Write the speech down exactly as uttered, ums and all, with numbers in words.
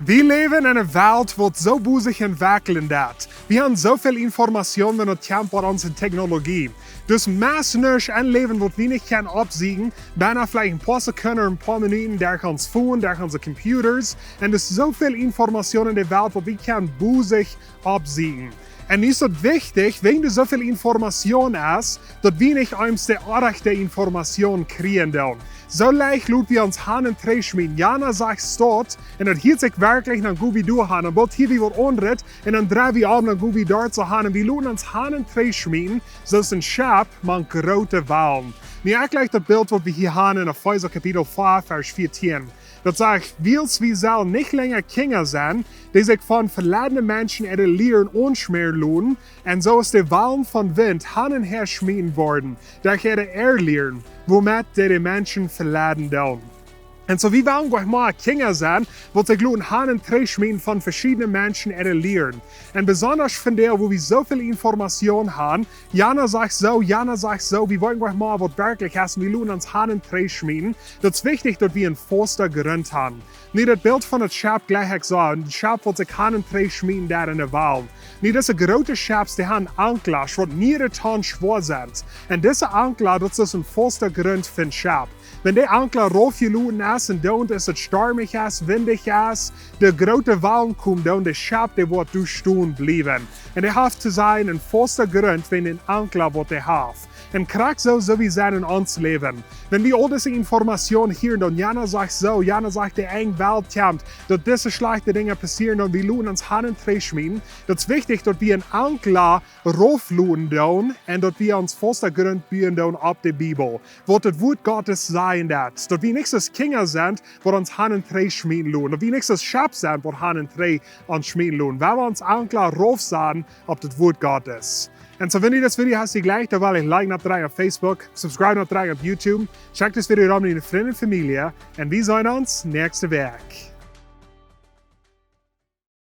Wie läwen en eene Welt, waut soo bosich entwekjelt es. Wie haben soo väl Information, wan et kjemt bie onse Technologie. Dus meist nuscht em Läwen, waut wie nich kjennen oppsieekjen, bennen veleicht een poa Sekunden, een poa Minuten, derch ons Phone, derch onse Computers. Un dus soo väl Information en de Welt, waut wie kjennen bosich oppsieekjen. Un nu es et wichtich, wan doa soo väl Information es, daut wie nich eemol de rajchte Information kjrieen doonen. Soo leicht lot wie ons han un trigj schmieten. Jana sajcht daut, un daut hieet sikj werkjlich, dan go wie doa han, un boolt hia wie waut aundret, un dan drei wie om, dan go wie doa soo han, un wie loten ons han un trigj schmieten, soo aus een Schepp mank groote Walen. Nu, ekj jlikj daut Bilt, waut wie hia han en Efeesa Kapitel vea, Varsch vieetieen. Daut sajcht: Wiels wie sellen nich lenja Kjinja sennen, dee sikj von veleidende Menschen äare Lieren aunschmäaren loten, un soo aus de Walen vom Wint han un häa schmieten woaren, derch äare Errlieren, woomet dee de Menschen veleiden doonen. Un soo, wie wellen nich mea Kjinja sennen, waut sikj loten han un trigj schmieten von veschiedne Menschen äare Lieren. Un besonda vondoag, wua wie soo väl Information haben, jana sajcht soo, jana sajcht soo, wie weeten nich mea, waut werkjlich es, un wie loten ons han un trigj schmieten. Daut es wichtich, daut wie een fasten Grunt haben. Nu, daut Bilt von daut Schepp jlikj ekj soo, een Schepp, waut sikj han un trigj schmieten deit en de Walen. Nu, dise groote Schepps, dee haben Ankjlasch, waut mierere Tonn schwoa sent. Un dise Ankjla, daut es een fasten Grunt fa een Schepp. Wan dee Ankjla raufjeloten es un dan es et stormich es, windich es, de groote Walen komen, dan de Schepp, dee woat doa stonen bliewen. Un dee haft to sennen een fasten Grunt, wan een Ankjla, waut dee haft. Un krakjt soo, soo wie sent en ons Läwen. Wan wie aul dise Information hieren, dan jana sajcht soo, jana sajcht, de enj Welt kjemt, daut dise schlajchte Dinja passieren, dan wie loten ons han un trigj schmieten. Daut es wichtich, daut wie een Ankjla raufloten doonen un daut wie ons fasten Grunt buen doonen opp de Bibel. Waut daut Wuat Gottes sajcht, daut, daut wie nich soo aus Kjinja sent, waut ons han un trigj schmieten loten. Daut wie nich soo aus Schepp sent, waut han un trigj ons schmieten loten. Wie wellen ons Ankjla raufsaten opp daut Wuat Gottes. Un soo, wan die dit Video hast, die jlikjt, dan well ekj Like nodrekjen opp Facebook, Subscribe nodrekjen opp YouTube, check dit Video dan met diene Frind un Famielje, un wie seenen ons näakjste Wäakj.